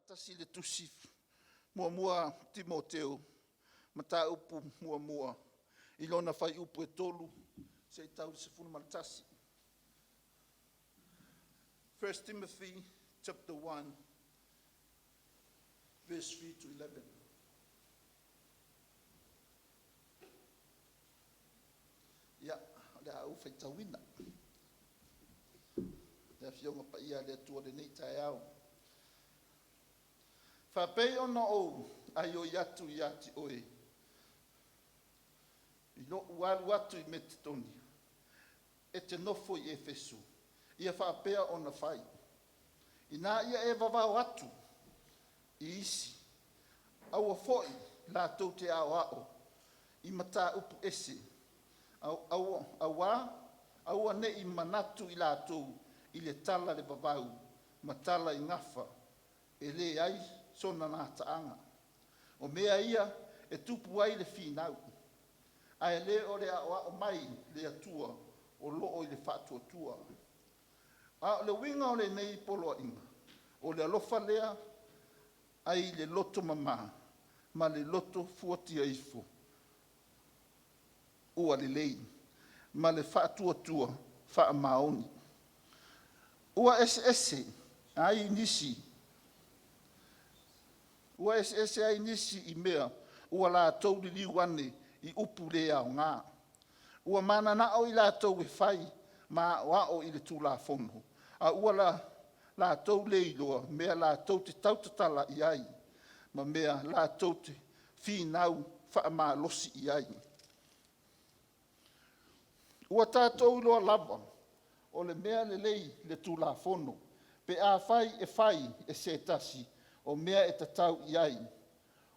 Faatasi le tusi muamua Timoteo, mataupu 1 i lona fuaiupu e 3 seia tau i le 11. 1 Timothy chapter 1 verse 3 to 11. Ia, o le a ou faitauina le Afioga Paia a le Atua i lenei taeao. Faapei ona ou aioi atu ia te oe i lou alu atu i Maketonia, e te nofo i Efeso, ia faapea ona fai. Ina ia e vavao atu i isi, aua foi latou te aoao i mataupu ese, aua ne i manatu i latou i le tala i le vavau ma tala i gafa e leai sona gataaga. O mea ia e tupu ai le finau, ae le o le aoao mai le Atua o lo o i le faatuatua. A o le uiga o lenei poloaiga, o le alofa lea ai le loto mama ma le loto fuatia ifo ua lelei, ma le faatuatua faamaoni. Ua eseese ai nisi i mea ua latou liliu ane i upu le aoga. Ua mananao i latou e fai ma aoao i le Tulafono, a ua latou le iloa mea latou te tautatala i ai ma mea latou te finau faamalosi i ai. Ua tatou iloa lava, o le mea lelei le Tulafono pe afai e fai e se tasi o mea e tatau i ai.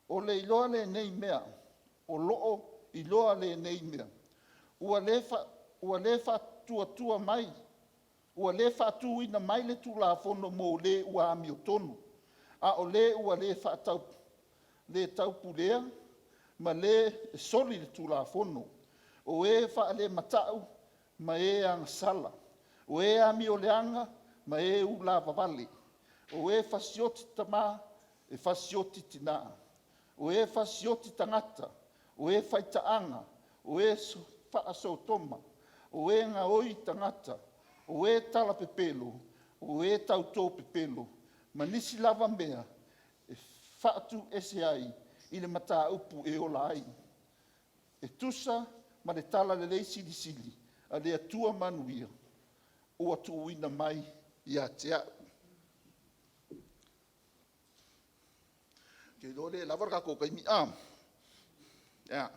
O le iloa lenei mea, o lou iloa lenei mea, ua le faatuina mai le Tulafono mo le ua amiotonu, a o le ua le taupulea ma le e soli le Tulafono, o e faalematau ma e agasala, o e amioleaga ma e ulavavale, o e fasioti tama e fasioti tina, o e fasioti tagata, o e faitaaga, o e faa-Sotoma, o e gaoi tagata, o e talapepelo, o e tautopepelo ma nisi lava mea e faatuese ai i le mataupu e ola ai, e tusa ma le talalelei silisili a le Atua manuia ua tuuina mai ia te au. Ou te iloa e le lava le tatou taimi a? Ia,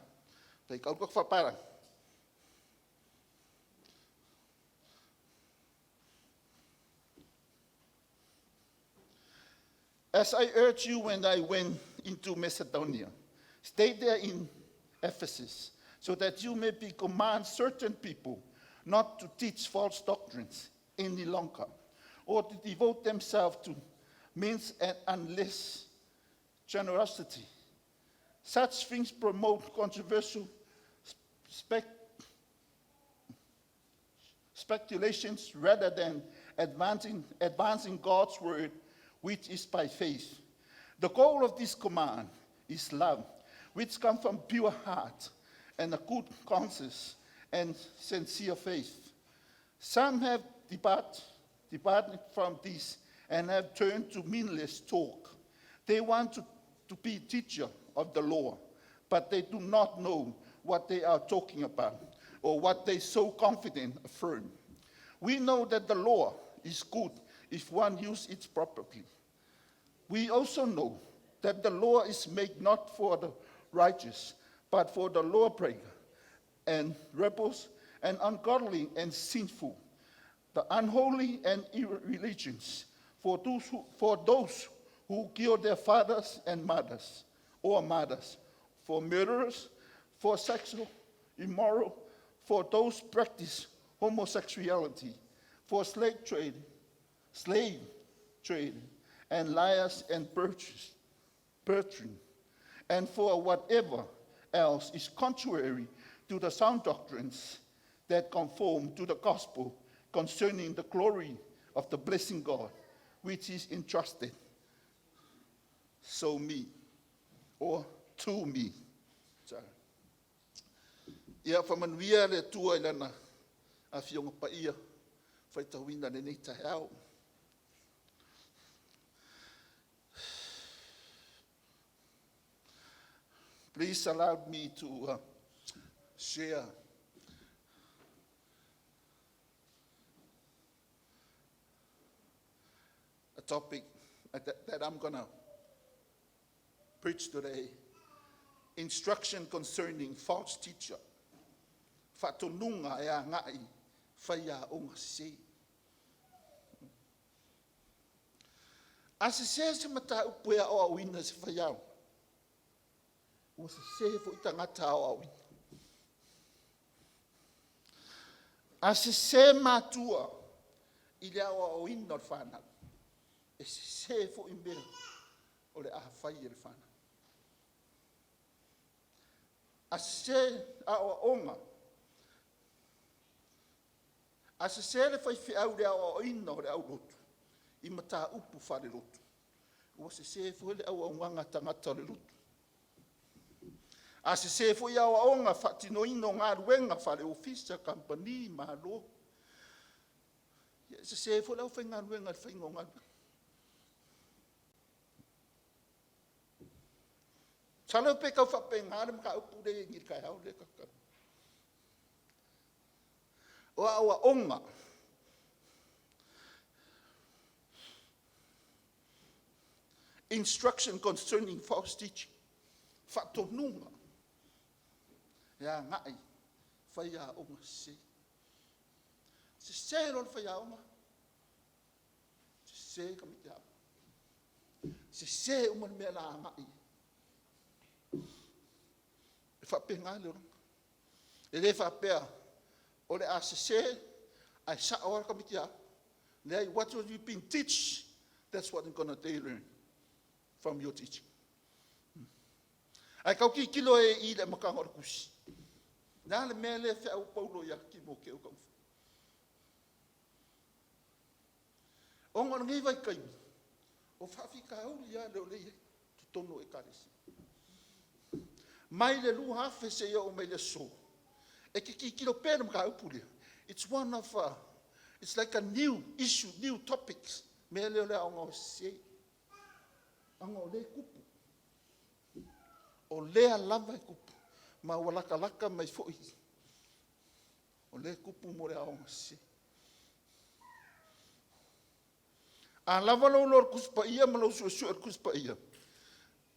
faitau atu le tagata As I urged you when I went into Macedonia, stay there in Ephesus, so that you may be command certain people not to teach false doctrines any longer, or to devote themselves to means and unless generosity. Such things promote controversial speculations rather than advancing God's word, which is by faith. The goal of this command is love, which comes from pure heart and a good conscience and sincere faith. Some have departed from this and have turned to meaningless talk. They want to be teacher of the law, but they do not know what they are talking about or what they so confidently affirm. We know that the law is good if one uses it properly. We also know that the law is made not for the righteous, but for the lawbreaker and rebels and ungodly and sinful, the unholy and irreligious, for those who kill their fathers and mothers, or mothers, for murderers, for sexual immoral, for those practice homosexuality, for slave trade, and liars and perjury, and for whatever else is contrary to the sound doctrines that conform to the gospel concerning the glory of the blessing God, which is entrusted So me, or to me. Sorry. Ia faamanuia le Atua i Lana Afioga Paia faitauina i lenei taeao. Please allow me to share a topic that I'm going to preach today. Instruction concerning false teacher. Faatonuga e agai i faiaoga sese. A sese se mataupu e aoaoina e se faiaoga, ua sese foi tagata aoaoina. A sese matua i le aoaoina o le fanau, e sese foi mea o le a fai e le fanau. A sese aoaoga, a sese le faifeau i le aoaoina o le aulotu i mataupu faale-lotu, ua sese foi le auaunaga a tagata o le lotu. A sese foi aoaoga i le faatinoina o galuega faale-ofisa, kamupani, Malo, ia e sese foi le aufaigaluega i le faiga o galuega. Masalo pe tau faapena le mataupu lea e i ai nei i le taeao lea tatou te talanoa ai. O aoaoga, instruction concerning false teaching, faatonuga e agai i faiaoga sese. Sese loa le faiaoga, sese tamaiti aoga, sese uma le mea o le a agai i ai. E faapena le olaga. E le faapea o le a sese ae sao lava tamaiti aoga. E leai, what you have been teach, that's what they are going to learn from your teaching. Ae tau tilotilo i le amataga o le tusi. O le a le mea lea e feau ai Paulo ia Timoteo e taumafai? Ona o lenei vaitaimi, o faafitauli lava lea o lea e i ai i totonu o Ekalesia. Mai le 2000 seia oo mai i le aso, e te tilotilo pea i le mataupu lea, it's one of a, it's like a new issue, new topics, le mea lea o le aoga sese, ona o lea e tupu. O lea lava e tupu, ma ua latalata mai foi, o lea e tupu le aoga sese. A lava lou iloa i le Tusi Paia ma lou suesue o le Tusi Paia,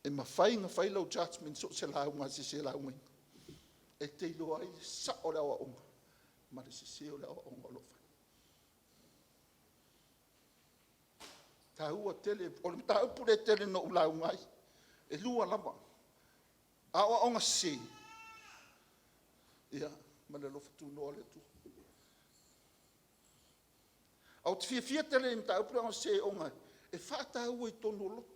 e mafai ona fai lau judgement i so o se lauga a se isi e laugaina, e te iloa ai le sao o le aoaoga ma le sese o le aoaoga o lo o fai. E taua tele. O le mataupu lea e tele ina ou lauga ai, e lua lava, aoaoga sese ma le alofa tunoa o le Atua. Ae ou te fiafia tele i le mataupu lea o aoga sese ona e faataua i totonu o lotu.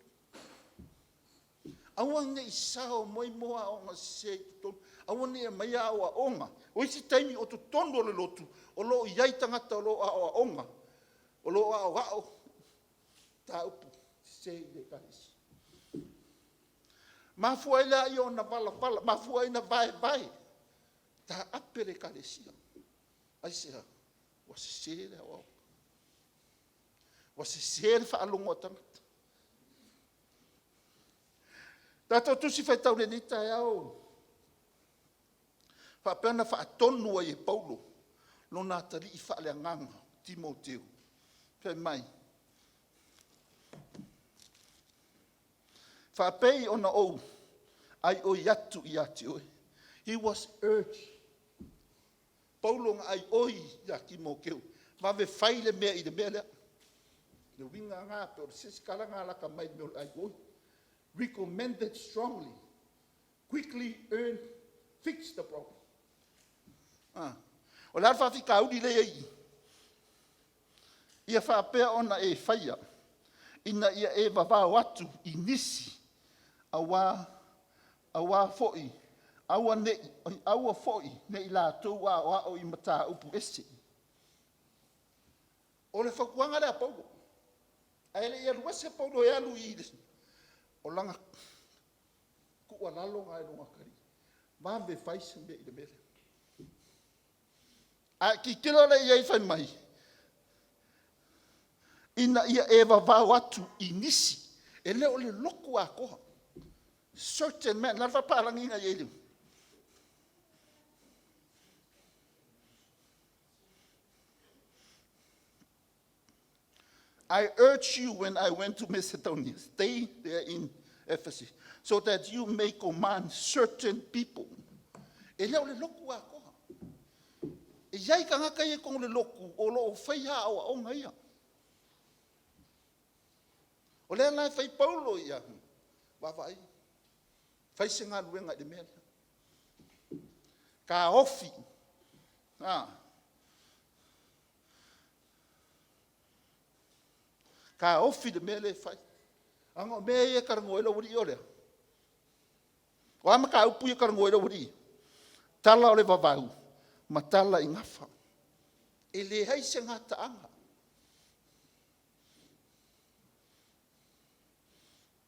Aua ne i sao mai mo aoaoga sese i totonu, aua ne i aumaia aoaoga. O isi taimi o totonu o le lotu o lo o i ai tagata o lo o aoaoga, o lo o aoao mataupu sese i le Ekalesia. Mafua ai lea ona valavala, mafua ai ona vaevae, taape le Ekalesia. Aisea? Ua sese le aoaoga, ua sese le faalogo a tagata. Tatou Tusi Faitau i lenei taeao, e faapea ona faatonu ai e Paulo lona atalii faaleagaga o Timoteo, fai mai, faapei ona ou aioi atu ia te oe. He was urged. Paulo na aioi ia Timoteo, vave fai le mea i le mea lea. O le uiga lena, po o se isi tala lena lata mai i le mea o le aioi. Recommended strongly, quickly and fix the problem. O le a le faafitauli lea e i ai i i? Ia faapea ona e faia, ina ia e vavao atu i nisi, aua foi aua ne i latou aoao i mataupu ese. O le fautuaga lea a Paulo, ae le i alu ese Paulo e alu i le... O lana tuualalo lena i lona atalii, vave fai se mea i le mea lea. A e tilotilo la i ai fai mai, ina ia e vavao atu i nisi, e le o le lotu atoa. Certain men. O le a le faapapalagi na i ai? I urge you when I went to Macedonia, stay there in Ephesus, so that you may command certain people. E le o le lotu atoa. E i ai tagata ia i totonu o le lotu o lo o faia aoaoga ia. O lea la e fai Paulo ia vaavaai, fai se galuega i le mea lea. Taofi. Taofi le mea lea e fai. Leaga o mea ia e talanoa ai le aualii ia o le a? O a mataupu ia e talanoa ai le aualii ia? Tala o le vavau ma tala i gafa. E leai se gataaga.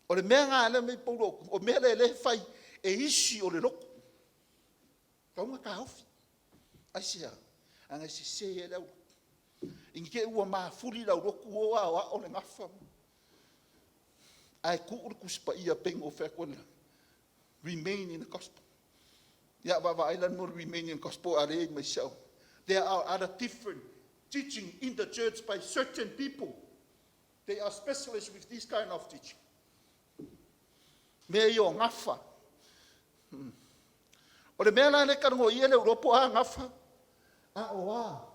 O le mea lena o lea e aumai ai Paulo, o mea ia o lea e fai e isi o le lotu, e tatau ona taofi. Aisea? Leaga e sese ai le aulotu. I te i ua mafuli le aulotu o aoao le gafa, ae tuu le Tusi Paia e pei ona ou fai atu ananafi, remain in the Gospel. Ia vaavaai la i le mea o le remain in the Gospel a o lea e i ai ma isi au. There are other different teaching in the church by certain people. They are specialists with this kind of teaching. Mea ia o gafa. O le mea la lea e talanoa i i, e le o iloa po o a gafa, a o a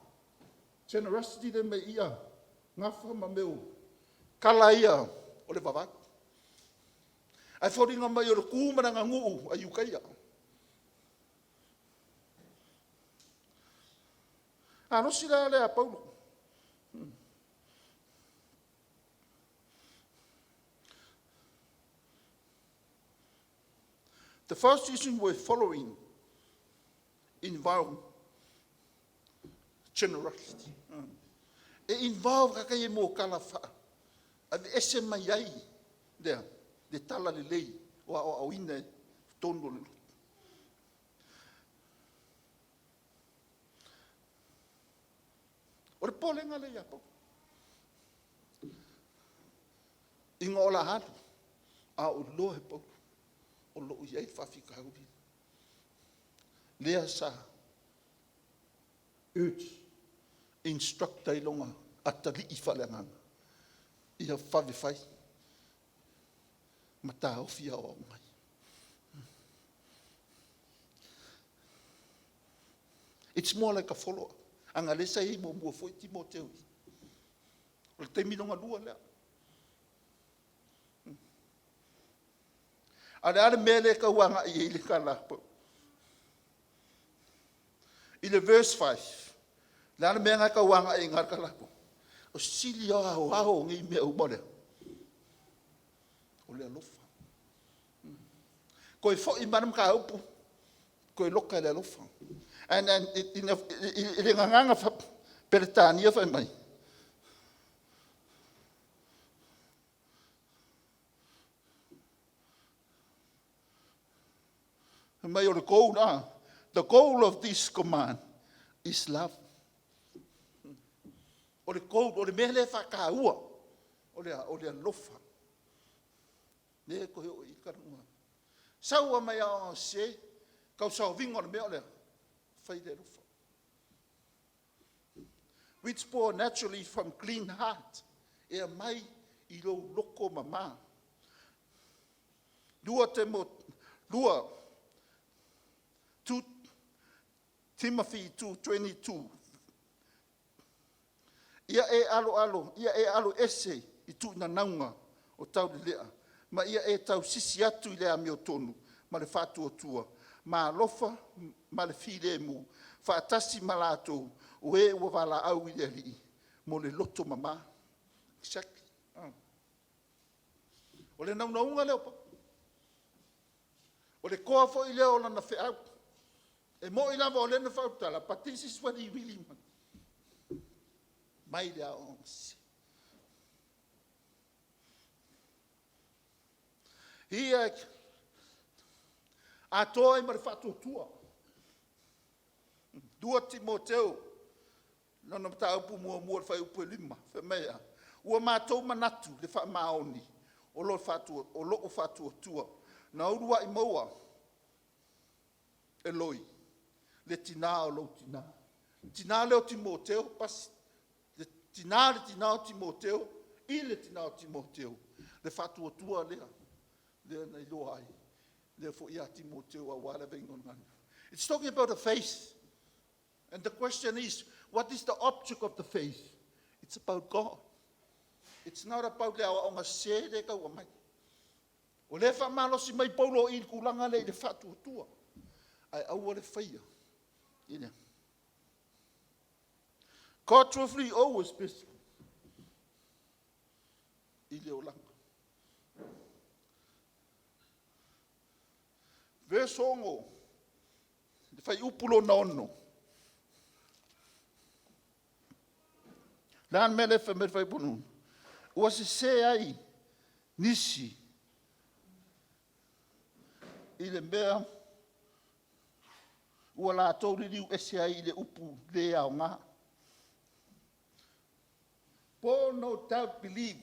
generosity lea e aumai i i, gafa ma mea o tala ia o le vavau. Ae foliga mai o le tu ma le aganuu a Iutaia. O le malosi la lea a Paulo. The first teaching we are following involve generosity. E involve tagata ia i tala aveese mai ai le talalelei o aoaoina i totonu o le lotu. O le popolega lea ia Paulo, ina o le a alu, a o iloa e Paulo o lo o i ai le faafitauli lea sa urge, instruct ai lona atalii faale-agaga, ia vave fai ma taofi aoaoga ia. It's more like a follow up, leaga o lea sa i ai muamua foi Timoteo i i. O le taimi lona lua lea. A o le a le mea lea e tau agai i ai le tala a Paulo? I le verse 5, o le a le mea lena e tau agai ai i ina le tala a Paulo? O le sili aoao o nei mea uma o le a? O le alofa. Toe foi mai lava le mataupu, toe loka i le alofa. I le gagana Peretania fai mai, o le goal, the goal of this command is love. O le goal, o le mea lea e faataua, o le a? O le alofa. Lea e toe oo i ai le talanoaga. Sau lava mai aoaoga sese, tau saofiga o le mea o le a? Fai i le alofa. Which pour naturally from clean heart. E aumai i lou loto mama. 2 Timothy 2:22, ia e aloese i tuunanauga o taulelea, ma ia e tausisi atu i le amiotonu ma le faatuatua, ma alofa ma le filemu, faatasi ma latou o e ua valaau i le Alii mo le loto mama. Exactly. O le naunauga lea o Paulo. O le toa foi lea o lana feau. E moni lava o lea na faaulutala, but this is what he really want. Mai le aoaoga sese. Ia atoa ai ma le faatuatua. 2 Timoteo, lana mataupu muamua i le fuaiupu 5, fai mai e a? Ua matou manatu i le faamaoni o lou faatuatua, na uluai maua e Loi, le tina o lou tina. Le tina lea o Timoteo, le tina o le tina o Timoteo i le tina o Timoteo, le faatuatua lea, lea na iloa ai, lea foi ia Timoteo aua le aveina o le galuega. It's talking about the faith. And the question is, what is the object of the faith? It's about God. It's not about le aoaoga sese lea e tau aumai. O lea e faamalosi mai Paulo i le tulaga lea i le faatuatua, ae aua le faia i le… God truthfully always busy i le olaga. Verse 6, le fuaiupu lona 6. O le a le mea lea e fai mai ai le fuaiupu 6? Ua sese ai nisi i le mea ua latou liliu ese ai i le upu le aoga. Paul no doubt believe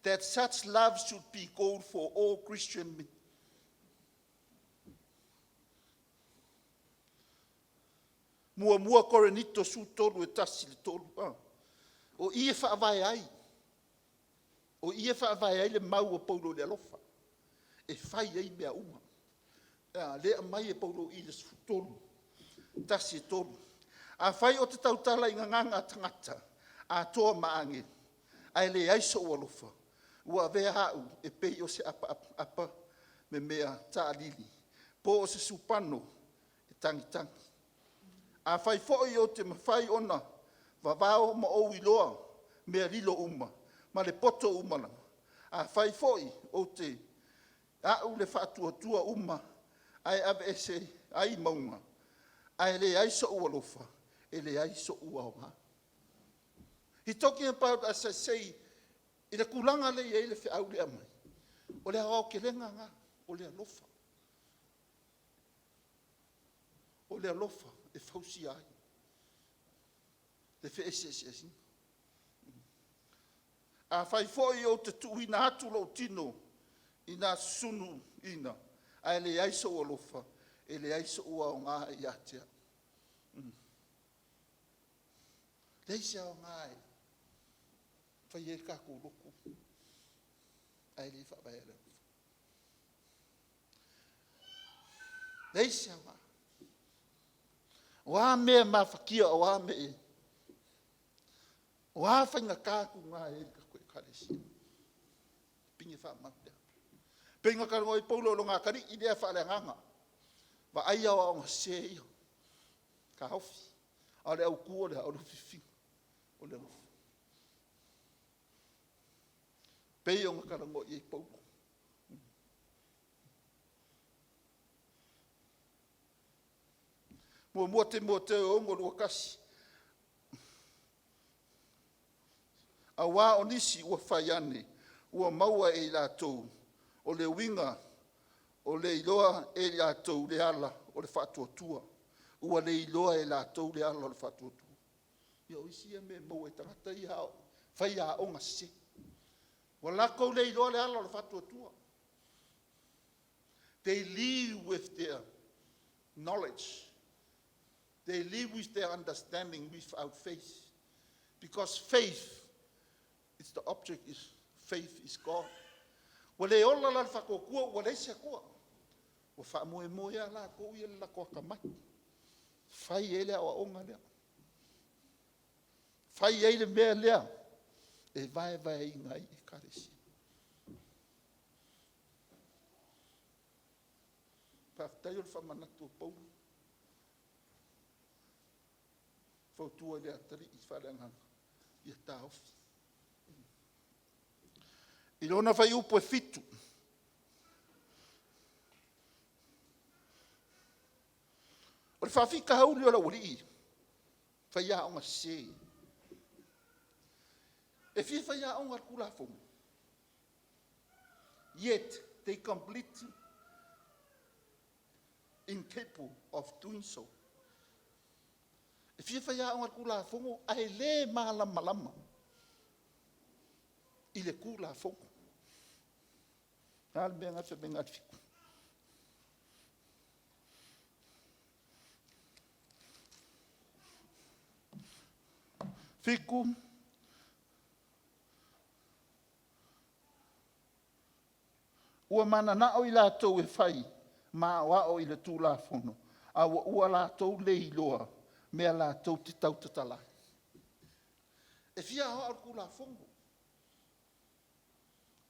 that such love should be goal for all Christian. 1 Korinito 13, 1-3. O i e faavae ai, o i e faavae ai le mau a Paulo i le alofa, e fai ai mea uma. O lea e aumai e Paulo i i le 13, 1 3. Afai ou te tautala i gagana a tagata atoa ma agelu, ae leai sou alofa, ua avea au e pei o se apaapamemea taalili po o se supano e tagitagi. Afai foi ou te mafai ona vavao ma ou iloa mea lilo uma ma le poto uma lava, afai foi ou te a'u le faatuatua uma ae aveese ai mauga, ae leai sou alofa, e leai sou aoga. He talking about, as I say, i le tulaga lea e i ai le feau lea e aumai, o le aoaotelega lena, o le alofa. O le alofa e fausia ai le feeseeseaiga. Afai foi ou te tuuina atu lou tino ina susunuina ae leai sou alofa, e leai sou aoga ia te au. E leai se aoga e fai ai le tatou lotu ae le faavaea i le alofa. Leai se aoga. O a mea mafatia o a mea e i ai, o a faigata tuga e i ai i le tatou Ekalesia, pine faamau lea. E pei ona talanoa ai Paulo i lona atalii lea faaleagaga, vaai aoaoga sese ia, taofi. A o le autu o le a? O le fififiga o le alofa. E pei ona talanoa i ai Paulo. 1 Timoteo 6:21, aua o nisi ua fai ane, ua maua e i latou o le uiga o le iloa e i latou le ala o le faatuatua. Ua leiloa e i latou le ala o le faatuatua. Ia o isi ia mea e maua e tagata ia fai aoga sese. Ua latou le iloa le ala o le faatuatua. They live with their knowledge. They live with their understanding without faith. Because faith is the object, is faith is God. Ua le ola la le faatuatua ua leai se Atua. Ua faamoemoe lava latou ia i le latou atamai, fai ai le aoaoga lea, fai ai le mea lea e vaevaeina ai Ekalesia. Faafetai o le faamanatu o Paulo, fautua i le atalii faaleagaga ia taofi. I lona fuaiupu e 7, o le faafitauli o le aualii ia, faiaoga sese, e fia faiaoga i le Tulafono, yet They completely incapable of doing so. E fia faiaoga i le Tulafono ae le malamalama i le Tulafono. O le a le mea lena e fai mai ai na o le 7? 7, ua mananao i latou e fai ma aoao i le Tulafono, a ua latou le iloa mea latou te tautatala ai. E fia aoao i le Tulafono,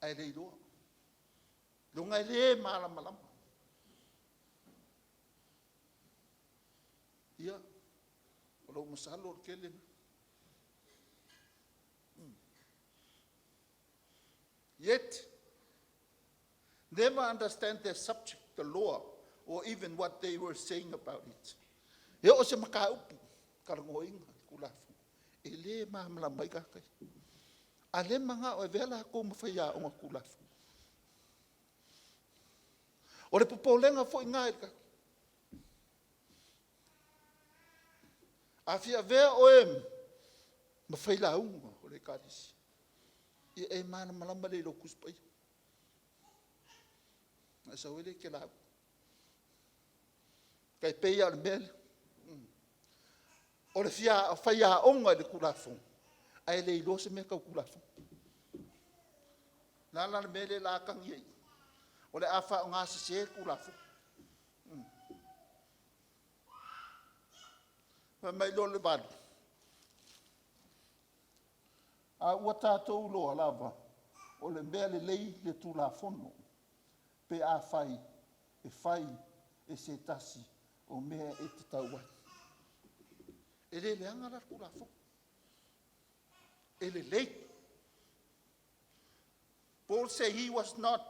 ae le iloa, leaga e le malamalama. Ia, o lou masalo o le tele lena. Yet, never understand the subject, the law or even what they were saying about it. E oo i se mataupu talanoaina le Tulafono, e le malamalama ai tagata ia. A o lea e manao e avea latou ma faiaoga Tulafono. O le popolega foi lena i le tatou… A fia avea oe ma failauga o le Ekalesia, ia e malamalama lelei i lou Tusi Paia, ona e sau ai lea e te lauga. E tai pei lava o le mea lea, o le fia faiaoga i le Tulafono, ae le iloa se mea tau Tulafono. O le a la le mea lea o le a atagia i i? O le a faaaoga sese le Tulafono. Fai mai loa le 8, “A ua tatou iloa lava o le mea lelei le tulafono pe afai e fai e se tasi o mea e tatau ai.” E le leaga la le Tulafono, e lelei. Paul said he was not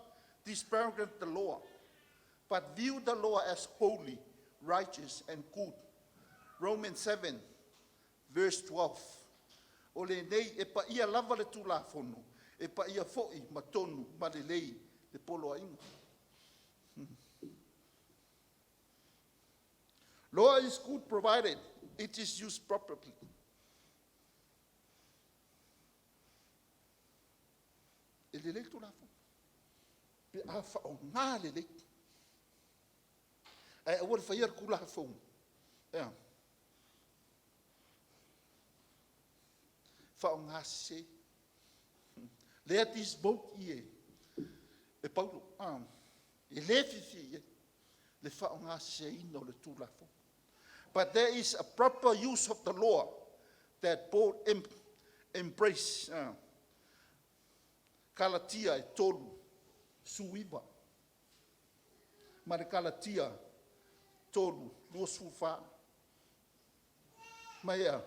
disparaging the law, but view the law as holy, righteous and good. Romans 7 verse 12. O lenei e paia lava le Tulafono, e paia foi ma tonu ma lelei le poloaiga. Law is good provided it is used properly. E lelei le Tulafono pe a faaaoga lelei. Ae aua le faia le Tulafono, e a? Faaaoga sese. Lea disvote e Paulo, e le fiafia i ai le faaaogaseseina o le Tulafono. But there is a proper use of the law that Paul embrace. Kalatia e 3, 19 ma le Kalatia 3, 24. Mai a?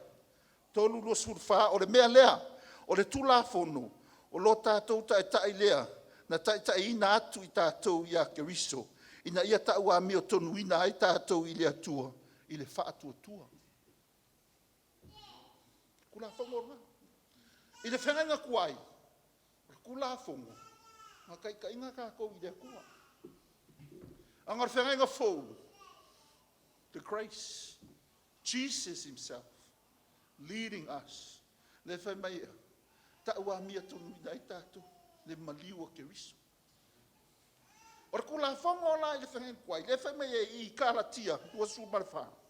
3:24, o le mea lea, o le Tulafono, o lo tatou Taitai lea na taitaiina atu i tatou ia Keriso, ina ia tauamiotonuina ai tatou i le Atua i le faatuatua. Tulafono lena. I le feagaiga tuai, o le Tulafono, na taitaiina tatou i le Atua. A o le feagaiga fou, the grace, Jesus Himself leading us. Lea e fai mai e a? Tauamiotonuina ai tatou le maliu o Keriso. O le Tulafono la i le feagaiga tuai, lea e fai mai ai i Kalatia 24,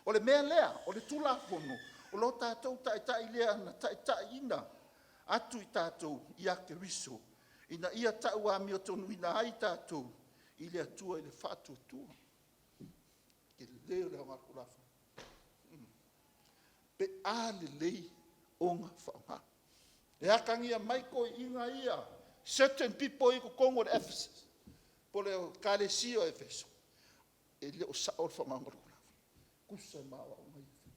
o le mea lea, o le Tulafono, o lo tatou Taitai lea na taitaiina atu i tatou ia Keriso, ina ia tauamiotonuina ai tatou i le Atua i le faatuatua. Tele le aoga o le Tulafono, pe a lelei ona faaaoga. E atagia mai toeaiina ia, certain people i totonu o le Ephesus, po o le ekalesia o Efeso, e le o sao le faaaogaina o le Tulafono, tusa ma aoaoga ia e fai.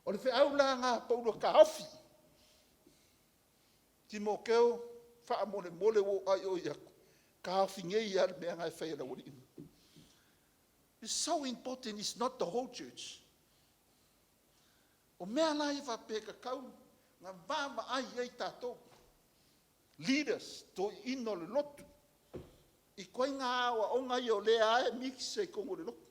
O le feau la lena a Paulo e taofi, Timoteo faamolemole ua ou aioi atu, taofi nei lava le mea lena e fai e le aualii nei. It's so important, is not the whole church. O mea la ia faapea e tatau ona vaavaai i ai tatou, leaders, toeaiina o le lotu. Ituaiga aoaoga ia o lea lava e mix ai i totonu o le lotu.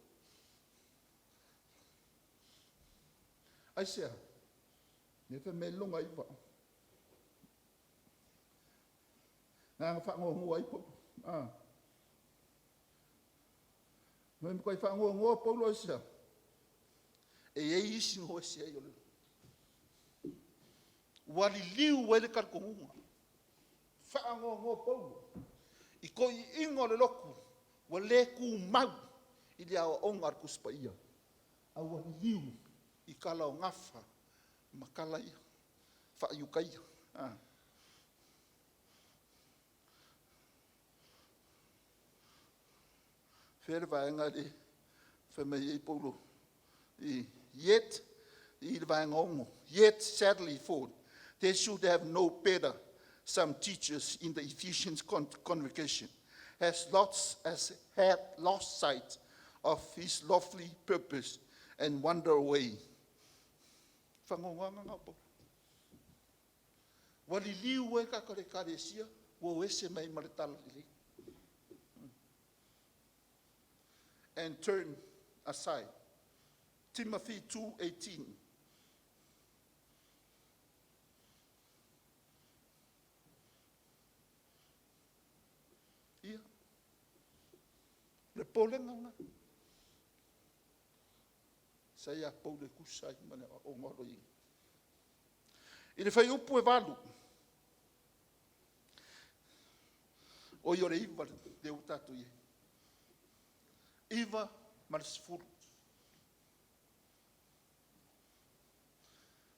Aisea? Lea e fai mai ai le lona 9. Na ona faanoanoa ai Paulo. Na matuai faanoanoa Paulo aisea? E i ai isi na o ese ai. Ua liliu ai le talitonuga. Faanoanoa Paulo i toeaiina o le lotu ua le tumau i le aoaoga a le Tusi Paia, a ua liliu i tala o gafa ma tala ia faa-Iutaia. O fea le vaega lea fai mai ai Paulo i? Yet, i le Vaega 6. Yet sadly for they should have known better, some teachers in the Ephesians congregation has had lost sight of his lofty purpose and wander away. Faanoanoaga lena o Paulo. Ua liliu ai le tatou Ekalesia ua o ese mai ai ma le Talalelei. And turn aside. Timothy 2:18. Ia, o le popolega lena. Sa ia Paulo e tusa ai ma le aoaoga o lo o i ai. I le fuaiupu e 8, oi o le 9 lea ua tatou i ai, 9 ma le 10.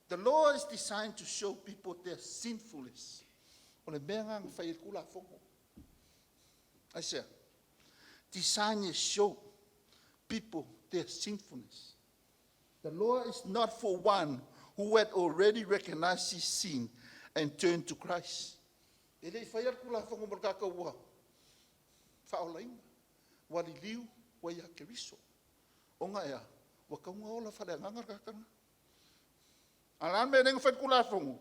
The law is designed to show people their sinfulness. O le mea lena na fai ai le Tulafono. Aisea? Design to show people their sinfulness. The law is not for one who had already recognized his sin and turned to Christ. E le i faia le Tulafono mo le tagata ua faaolaina, ua liliu ua ia Keriso. Ona e a? Ua tatau ona ola faaleagaga le tagata lena. A o le a le mea lea na fai ai le Tulafono?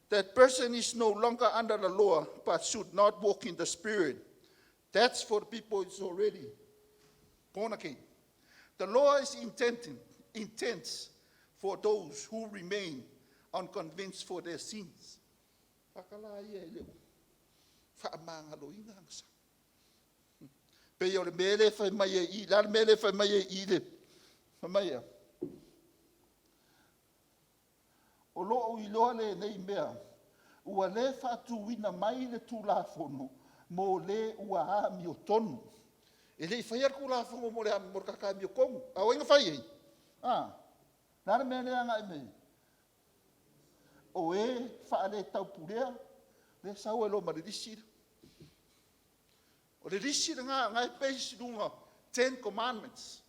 That person is no longer under the law, but should not walk in the Spirit. That's for the people who's already born again. The law is intended, intense for those who remain unconvinced for their sins. Tagata la ia e le o faamagaloina ana sa. Pei o le mea lea e fai mai ai i i, o le a le mea lea e fai mai ai i i, fai mai e a? O lou iloa lenei mea, ua le faatuina mai le Tulafono mo le ua amiotonu. E le i faia le Tulafono mo le tagata amiotonu. A o ai na fai i ai? A, o le a le mea lea e agai mai ai? O e faaletaupuleai lea e sau ai loa ma le lisi lea. O le lisi lena o lena e base i luga o Ten Commandments.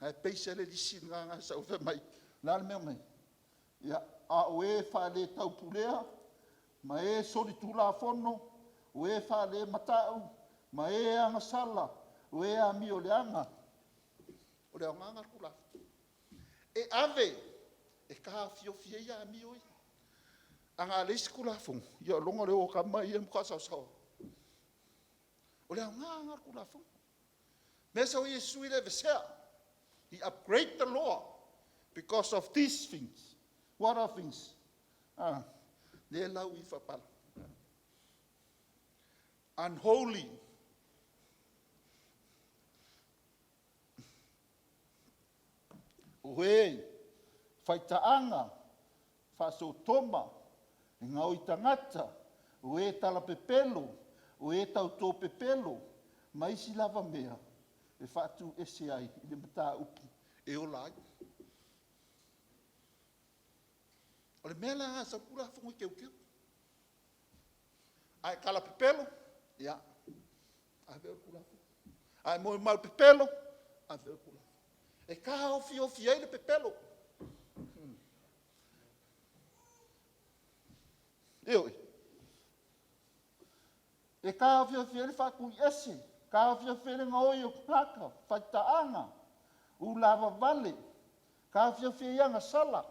Na e base ai le lisi lena na e sau ai fai mai, o le a le mea na fai mai? Ia, a o e faaletaupulea ma e solitulafono, o e faalematau, ma e agasala, o e amioleaga. O le aoga lena o le Tulafono. E ave e taofiofi ai amio ia. A na leai se Tulafono, ia o le iloga o le o o tama ia e matua saosaoa. O le aoga lena o le Tulafono. O lea e sau ai Iesu ia e aveesea. He upgrade the law because of these things. What are things? Ah, lea e lau i i faapalagi. Unholy. O e faitaaga, faa-Sotoma, e gaoi tagata, o e talapepelo, o e tautopepelo, ma isi lava mea e faatuese ai i le mataupu e ola ai. O le mea la lena e sau ai le Tulafono e teuteu. A e talapepelo, ia, ave oe i le Tulafono. A e momoe maupepelo, ave oe i le Tulafono. E taofiofi ai le pepelo. Ioe. E taofiofi ai le faatuiese, taofiofi ai le gaoi o tagata, faitaaga, ulavavale, taofiofi ai agasala.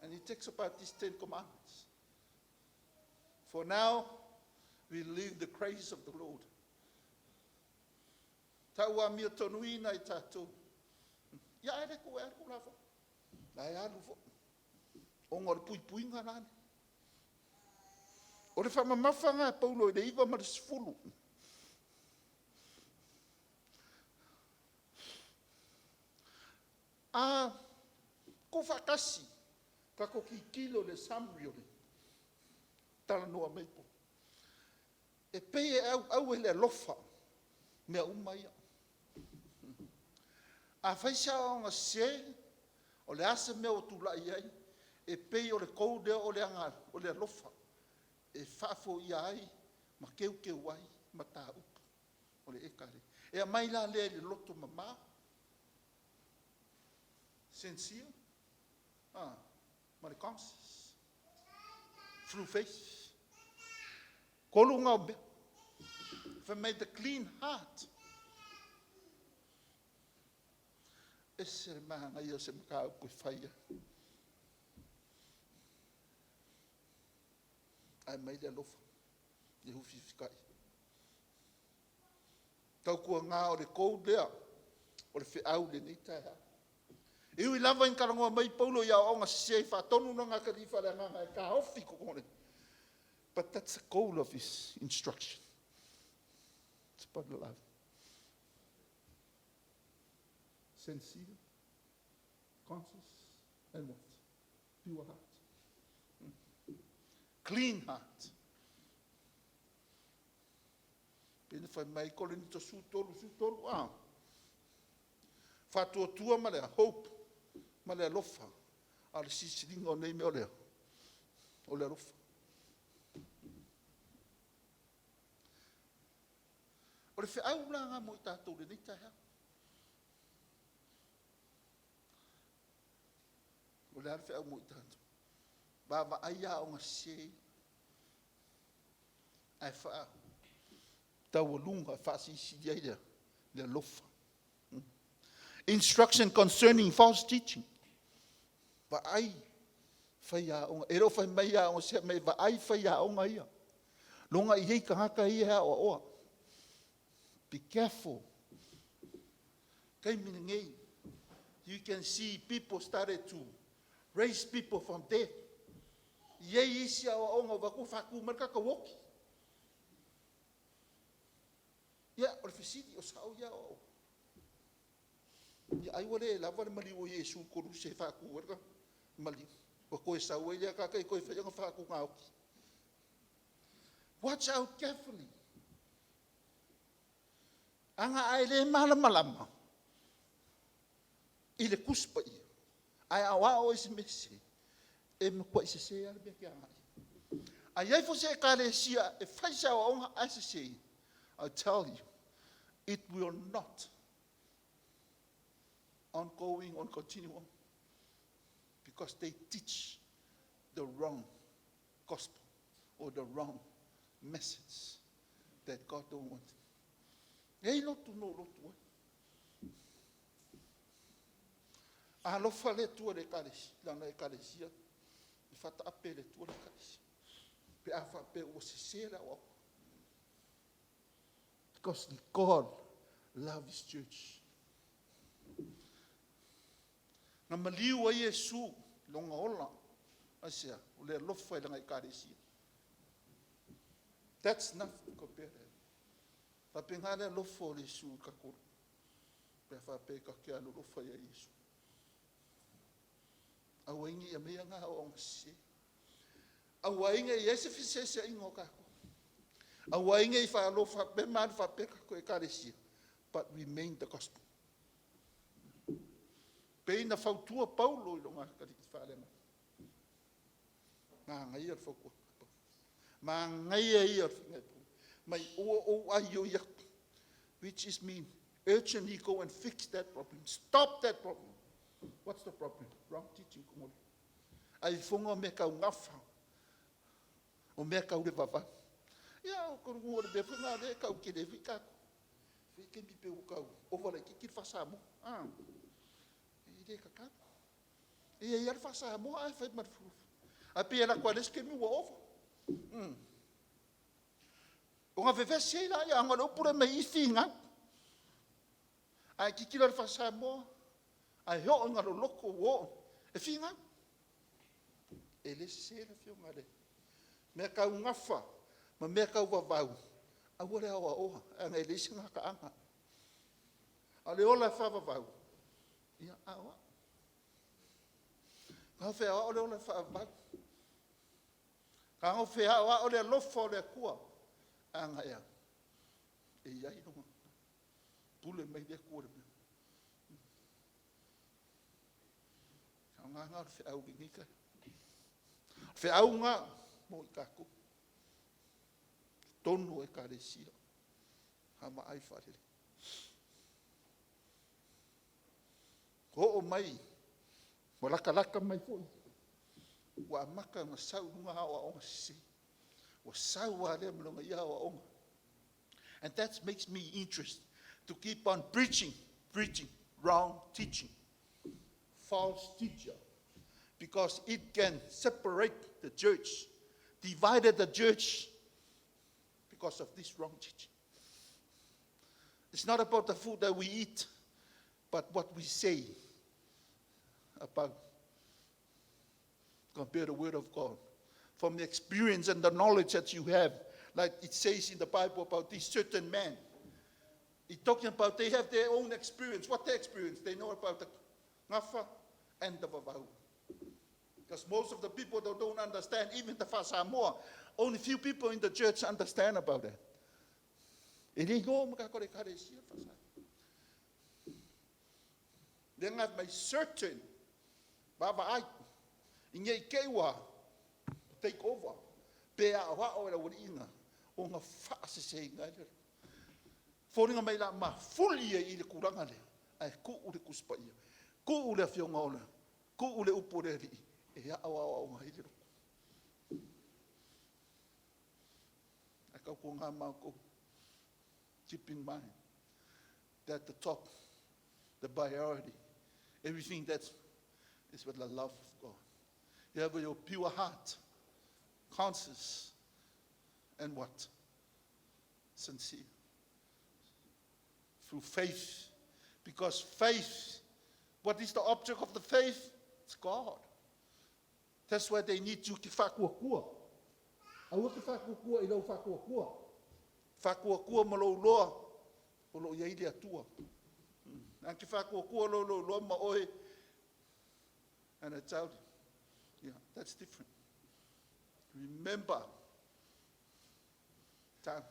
And he talks about these 10 Commandments. For now, we live the grace of the Lord. Tau amiotonu i tatou. Ia ae le ku e alu la fo. La e alu fo. Ona o le puipuiga la lea. O le faamamafaga a Paulo i le 9 ma le 10. A tuufaatasi tatou tilotilo i le summary o le talanoa mai Paulo, e pei e auau i le alofa mea uma ia. A fai se aoaoga sese, o le a se mea ua tulai ai, e pei o le goal lea o le alofa e faafoia ai ma teuteu ai mataupu o le Ekalesia. E aumai la lea i le loto mama, sincere, ma le conscious, through faith. Tolu na o mea. Fai mai, the clean heart. E ese le manaia o se mataupu e fai ai. Ae aumai le alofa e ufiufitaia. Tautuana o le goal lea o le feau i lenei taeao. E ui lava ina talanoa mai Paulo i aoaoga sese e faatonu lona atalii faale-agaga e taofi i totonu o le... But that's the goal of his instruction. It's about love. Sincere, conscious, and what? Pure heart. Clean heart. Pe na fai mai Korinito 13, 13, a. Faatuatua ma le hope ma le alofa, a o le silisiliga o nei mea o le alofa. O le feau la lena mo i tatou i lenei taeao. O le a le feau mo i tatou? Vaavaai aoga sese ia, ae faataualuga e faasilisili ai le alofa. Instruction concerning false teaching. Vaai faiaoga. E le o fai mai aoga sese, fai mai vaai faiaoga ia. Loga e i ai tagata ia e aoaoa. Be careful. Taimi lenei, you can see people started to raise people from death. E i ai isi aoaoga ua vaai atu ua faatu mai le tagata ua oti. Ia, o le fesili, o sao ia aoaoga? Ia ai ua le lava le maliu o Iesu i le koluse e faatu ai le tagata maliu, ona toe sau ai lea tagata ia toe fai ana faatuga oti. Watch out carefully. Ana a e le malamalama i le Tusi Paia, ae aoao oe i se mea sese, e matuai sese lava le mea e te agai i ai. A i ai foi se ekalesia e fai se aoaoga ae sese, I tell you, it will not ongoing on continue on because they teach the wrong gospel or the wrong message that God don't want. E i ai lotu na ou lotu ai. Alofa le Atua i le ekalesia, lana ekalesia, e faataape e le Atua le ekalesia, pe a faapea ua sese le aoaoga. Because God love His church. Na maliu ai Iesu i lona ola. Aisea? O le alofa i lana ekalesia. That's enough to compare that. Faapena le alofa o le Iesu i tatou, pe a faapea e tatou te alolofa ia Iesu. Aua ai ne i aumaia na aoaoga sese. Aua ai ne i i ai se feseseaiga o tatou. Aua ai ne i faalogo faapea ma alu faapea tatou ekalesia, but remain the gospel. Pei na fautua Paulo i lona atalii faaleagaga. Manaia le fautuaga. Manaia ia o le faiga mai ua ou aioi atu, which is mean urgently go and fix that problem. Stop that problem. What's the problem? Wrong teaching. Ai fono mea tau gafa, o mea tau le vavau. Ia, o tonu o le mea foi lena o lea e tau tele ai foi tatou. Foi taimi pei ua tau ova laitiiti le faa-Samoa. Ah, e le tatau. E i ai lava le faa-Samoa ae fai ma le... Ae pei e alu atu lava i le isi taimi ua ova. Ona vevesi ai lea, ona o le upu lea mai i i, finau. Ae tilotilo i le faa-Samoa, ae oo ina loloto ua oo, e finau. E le sese le Afioga i le mea tau gafa ma mea tau vavau, aua le aoaoa, leaga e leai se gataaga. A o le ola faavavau, ia aoao. Tago feaoao le ola faavavau. Tago feaoao le alofa o le Atua. Leaga e a? E i ai Lona pule mai le Atua i le mea. O le aoga lena o le feau i lenei taeao. O le feau lena mo i tatou i totonu o Ekalesia. Vaavaai faalelei. Ua oo mai, ua latalata mai foi, ua amata ona sau i luga aoaoga sese. Ua sau lava lea ma lana ia aoaoga. And that makes me interest to keep on preaching, preaching wrong teaching, false teacher, because it can separate the church, divided the church because of this wrong teaching. It's not about the food that we eat, but what we say about compare the word of God. From the experience and the knowledge that you have, like it says in the Bible about this certain man. He's talking about they have their own experience. What they experience? They know about the gafa and the vavau. Because most of the people that don't understand, even the Samoa, only few people in the church understand about that. E le iloa ma tatou le Ekalesia faa-Samoa. Lea na mai certain vaavaai ina ne i te i ua take over pe aoao e le aualii ia ona faaseseina ai lea. E foliga mai o le a mafuli ai i i le tulaga lea, ae tuu le Tusi Paia, tuu le Afioga o le, tuu le upu a le Alii e aoaoina ai le loto. Ae tautuana ma outou, keep in mind that the top, the priority, everything that is with the love of God. You have your pure heart, conscious, and what? Sincere. Through faith. Because faith, what is the object of the faith? It's God. That's why they need you to faatuatua. Aua te faatuatua i lau faatuatua. Faatuatua ma lou iloa o lo o i ai le Atua. A e te faatuatua loa i lou iloa ma oe, and I tell you, yeah, that's different. Remember, time.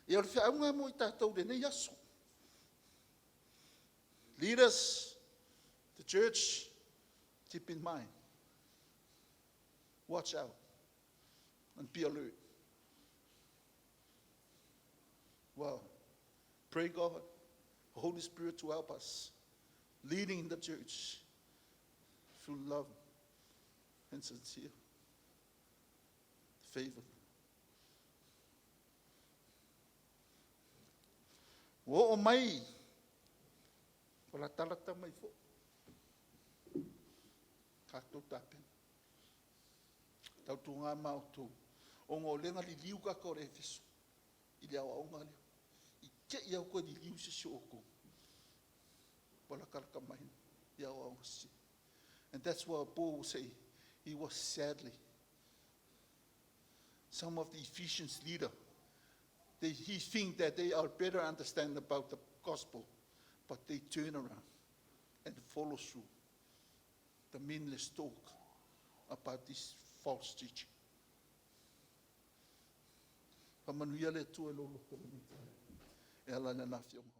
Ia o le feauga mo i tatou i lenei aso. Leaders, the church, keep in mind. Watch out and be alert. Well, pray God, the Holy Spirit to help us, leading the church through love and sincere favor. Ua oo mai, ua latalata mai foi tatou tapena. Tautuana ma outou, ona o lea na liliu tagata o le Efeso i le aoaoga lea. I te i lava ua toe liliu se isi o outou, ua latalata mai i aoaoga sese. And that's why Paul will say he was sadly. Some of the Ephesians leader, he think that they are better understand about the gospel, but they turn around and follow through the meaningless talk about this false teaching. Faamanuia le Atua i lou loto i lenei taeao. E ala i lana Afioga.